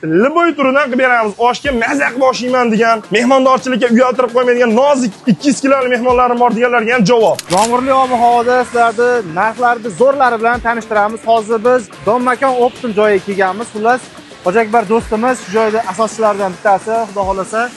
Любой turidan qilib beramiz. Oshga maza qilib oshiyman degan, mehmondorchilikka uyaltirib qo'ymaydigan nozik 200 kiloli mehmonlarim bor deganlarga ham javob. Yomg'irli ob-havoda sizlarni narxlarni zo'rlari bilan tanishtiramiz. Hozir biz Donmakon Optim joyiga kelganmiz. Xullas, Hoji Akbar do'stimiz shu joyda asoschilaridan bittasi, xudo xolasa.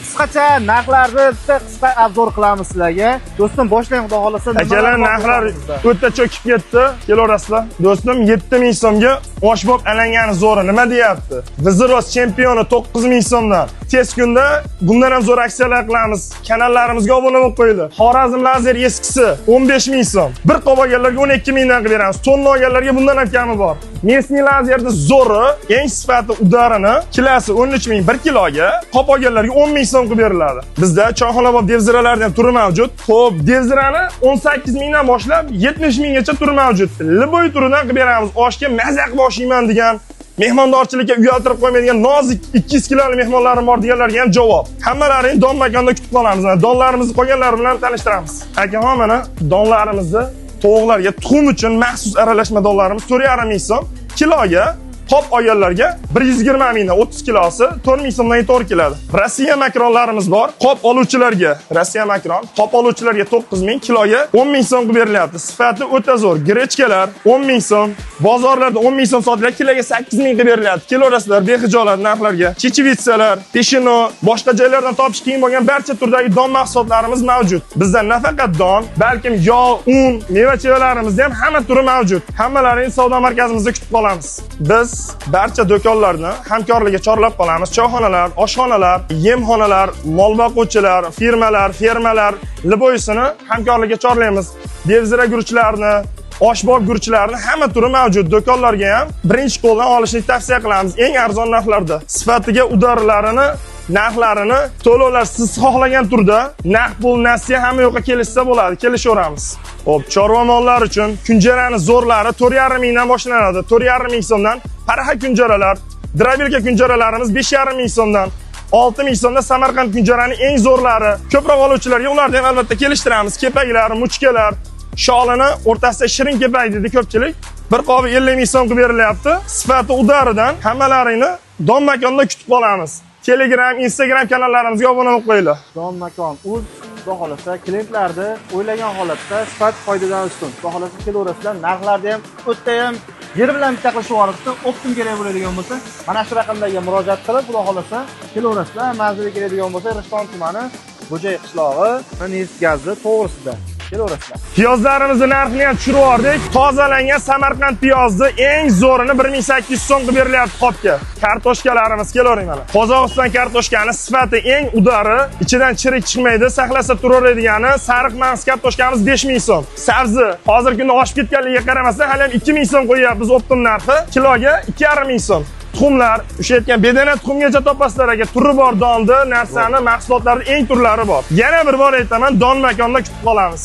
Qisqacha narxlarni bitta qisqa обзор qilamiz sizlarga. Do'stim, boshlang, xudo xolasa. Akalar, narxlar o'ta cho'kib ketdi. Kelaverasizlar. Do'stim, 7000 so'mga oshbob alangani zo'ri nima deyapti? Viziros chempioni 9000 so'mdan. Tez kunda bundan ham zo'r aksiyalar qilamiz. Kanallarimizga obuna bo'lib qo'yinglar. Xorazm lazer eskisi 15000 so'm. Bir qop olganlarga 12000 dan qilib beramiz. Tonna olganlarga bundan ham kami bor. Местный lazerni zo'ri, eng sifati udarini kilosi 13000 1 kiloga, qop olganlarga 10000 so'm qilib beriladi. Bizda choyxonabop devziralarning ham turi mavjud. Xo'p, devzirani 18 mingdan boshlab 70 minggacha turi mavjud. Любой turidan qilib beramiz. Oshga maza qilib oshiyman degan, mehmondorchilikka uyaltirib qo'ymaydigan nozik 200 kiloli mehmonlarim bor deganlarga ham javob. Hammalaringni Don makonda kutib qolamiz. Mana donlarimizni qolganlari bilan tanishtiramiz. Akaxon, mana donlarimizni tovuqlarga tuxum uchun maxsus aralashma donlarimiz 4,5 ming so'm kiloga, qop olganlarga 120 mingdan 30 kilosi 4 ming so'mdan to'g'ri keladi. Rossiya makronlarimiz bor. Qop oluvchilarga Rossiya makron, qop oluvchilarga 9 ming, kiloga 10 ming so'm qilib berilyapti. Sifati o'ta zo'r. Grechkalar 10 ming so'm. Bozorlarda 10 ming so'm sotiladi, kiloga 8 ming qilib berilyapti. Kelaverasizlar behijolat narxlarga. Chechevitsalar, peshino, boshqa joylardan topish qiyin bo'lgan barcha turdagi don mahsulotlarimiz mavjud. Bizda nafaqat don, balkim yog', un, meva-chevalarimizda ham hamma turi mavjud. Hammalaringni savdo markazimizda kutib qolamiz. Biz barcha do'konlarni hamkorlikka chorlab qolamiz. Choyxonalar, oshxonalar, yemxonalar, mol boquvchilar, firmalar, fermalar, любой sini hamkorlikka chorlaymiz. Devzira guruchlarni, oshbob guruchlarni hamma turi mavjud. Do'konlarga ham birinchi qo'ldan olishni tavsiya qilamiz. Eng arzon narxlarda. Sifatiga udarlarini, narxlarini, to'lovlar siz xohlagan turda, naqd pul, nasiya, hamma yoqqa kelishsa bo'ladi, kelishaveramiz. Xo'p, chorva mollar uchun kunjarani zo'rlari 4,5 mingdan boshlanadi. 4,5 ming so'mdan параха kunjaralar, дробилка kunjaralarimiz 5,5 ming so'mdan. 6 ming so'mda Samarqand kunjarani eng zo'rlari. Ko'proq oluvchilarga ularni ham albatta kelishtiramiz. Kepaklar, мучка lar, sholini o'rtasida shirin kepak deydi ko'pchilik. Bir qobi 50 ming so'm qilib berilyapti. Sifati udaridan hammalaringni Don makonda kutib qolamiz. Telegram, Instagram kanallarimizga obuna bo'lib qo'yinglar. Don makon uz, xudo xolasa, klientlarni o'ylagan holatda sifat foydadan ustun. Xudo xolasa, kelaverasizlar. Narxlarni ham o'ta ham yer bilan bitta qilishib yuboribdi. Оптом kerak bo'ladigan bo'lsa, mana shu raqamlarga murojaat qilib, xudo xolasa, kelaverasizlar. Manzilga keladigan bo'lsa, Rishton tumani, Bo'jay qishlog'i, neft gazi to'g'risida. Kelaverasizlar. Piyozlarimizni narxini ham tushirib yubordik. Tozalangan Samarqand piyozni eng zo'rini 1800 so'm qilib berilyapti qopga. Kartoshkalarimiz, kelavering mana. Qozog'iston kartoshkani sifati eng udari, ichidan chirik chiqmaydi, saqlasa turaveradigani sariq mag'iz kartoshkamiz 5000 so'm. Sabzi hozirgi kunda oshib ketganligiga qaramasdan hali ham 2000 so'm qo'yyapmiz оптом narxi, kiloga 2,5 ming so'm. Tuxumlar, o'sha aytgan bedana tuxumgacha topasizlar aka. Turi bor donni, narsani, mahsulotlarning eng turlari bor. Yana bir bor aytaman, Don makonda kutib qolamiz.